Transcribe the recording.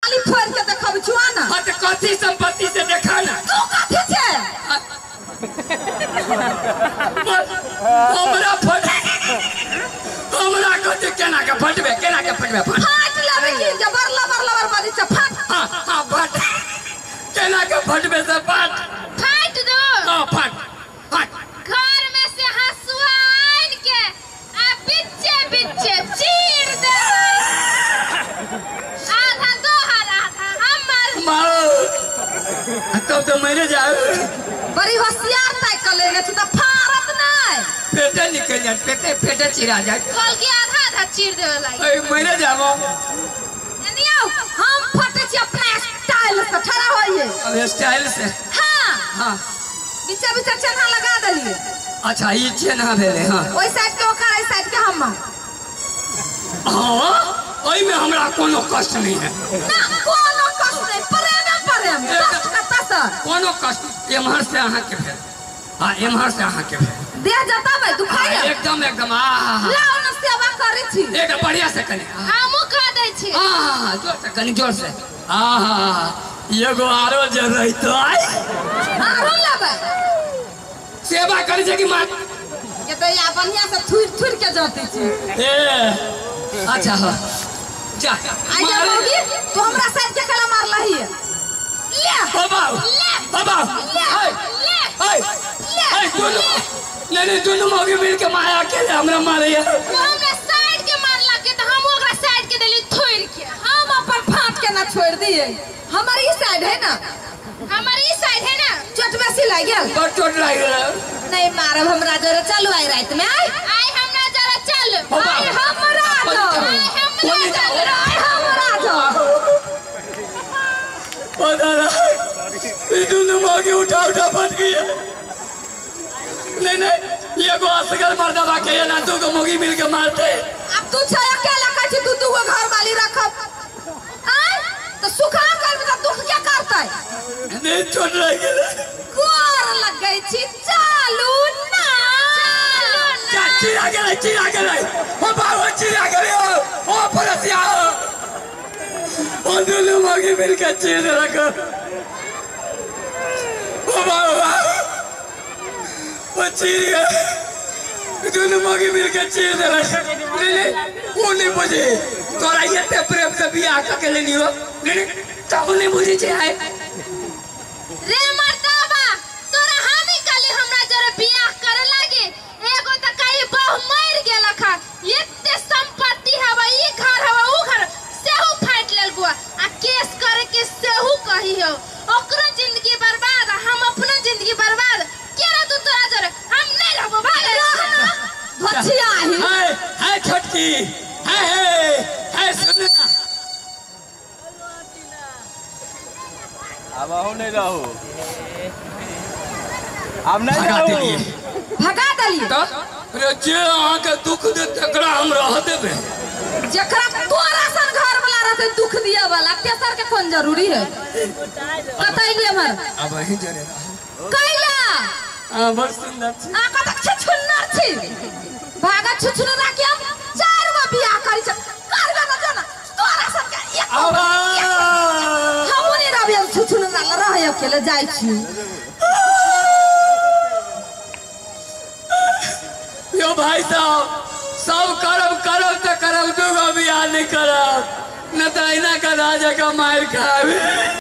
खाली फोड़ के देखब छुआ ना। हां त कथी संपत्ति से देखा ना। तू कथी छे? हमरा फट हमरा कथी केना के फटबे केना के फटबे फाट लेबे की जबर लबर लबर बाजी छ फाट। हां हां फट केना के फटबे से फाट फाट दो। हां फाट फाट। घर में से हंसुआ आन के आ बिच्चे बिच्चे चीर दे। आधा तोहर आधा हमर। मारो तब तो मरे जाओ। बड़ी होशियार ताय क लेने छी त फारत नै। पेटे निकल जात पेटे पेटे चिरा जात। खोल के आधा आधा चीर देवे लागि। ए मरे जाबो। एनियो हम फटे छी अपना स्टाइल से ठड़ा होइए। अब स्टाइल से। हां हां बीचा बीचा चेन्हा लगा देलिए। अच्छा ई चेन्हा भेले। हां ओइ साइड के ओकर एहि साइड के हम। हां ओइ में हमरा कोनो कष्ट नहीं है ना। कोनो कष्ट नहीं प्रेम प्रेम कष्ट कत्ता सर कोनो कष्ट। एम्हर से अहाँ के भेल। हां एम्हर से अहाँ के भेल। दे जताबै दुखाइ एकदम एकदम। आ लाउ न सेवा करै छी एकदम बढ़िया से कनी। हमहु कह दै छी। हां जोर से कनी जोर से। आ एगो आरो जे रहितो आइ आरो लेबै सेवा करै छै कि मार के त या बढ़िया से थुर थुर के जते छी। ए अच्छा हां जा आई जा मौगी तू हमरा साइड के कला मारलही ले बाबा ले बाबा ले ले ए ए दोनों नहीं नहीं दोनों मौगी मिल के माया अकेले हमरा मारे है। वो हमरा साइड के मारला के त हम ओकरा साइड के देली थोड़ के। हम अपन फाट के ना छोड़ दिए। हमारी ई साइड है ना। हमारी ई साइड है ना। चोट बेसी लाग गेल। बड़ चोट लाग गेल। नहीं मारब हमरा जोरे चलू आई रात में आई आई हमरा जरा चल आई हमरा जोरे आई हमरा जोरे आई हमरा जोरे। पता ना ई दोनों मौगी उठा उठा फट गई। नहीं नहीं ये को असगर मर्दा बाके ये ना तू को मोगी मिल के मारते। अब तू छै अकेला कहै छी तू दू गो घर वाली रखब आय त सुखा करबे त दुख क्या करतै? नहीं चोट लाग गेल। गोर लगै छी चालू ना चालू ना। चिरा गेलै चिरा गेलै ओ बाबा चिरा गेलै ओ परसिया ओ दोनों मोगी मिल के चीर देलक। ओ बाबा वो चीर गए दोनों मौगी मिल के चीर देलक। नहीं नहीं वो नहीं बुझे तोरा एते प्रेम से बियाह क के लेली हो। नहीं नहीं तब नहीं बुझे छे आय रे मर्दाबा तोरा हामी काली हमरा जरे बियाह करे लागे। एगो त कई बहु मर गेलक हा एते संपत्ति हवा ई घर हवा ऊ घर सेहू फाट लेल गुआ आ केस करे के सेहू कही हो ओकरो जिंदगी बर्बाद हम अपनो जिंदगी बर्बाद। केना तू तोरा जरे हम नहीं रहबो भागे भचिया ही हाय हाय छोटकी हाय हाय सुन ना अब अहू नहीं रहू अब नहीं रहू भगा देलिए तो रे जे अहाँ के दुख दे तकरा हम रह देबे। जकरा तोरा सन घर वाला रहते दुख दिए वाला तेसर के कोन जरूरी है? कतैली हमर अब अहीं जरे रहू कैला हां बड़ सुंदर छी। आ कतक छुछुन्नर छी भागा छुछुन्नरा के हम चार गो बियाह करी छ करबे न जो ना तोरा सन के एक हम नहीं रहबे हम छुछुन्नरा ल रह अकेले जाय छी। यो भाई साहब सब करब करब त करब दूगो बियाह नहीं करब न त ऐना का राजा का मार खाबे।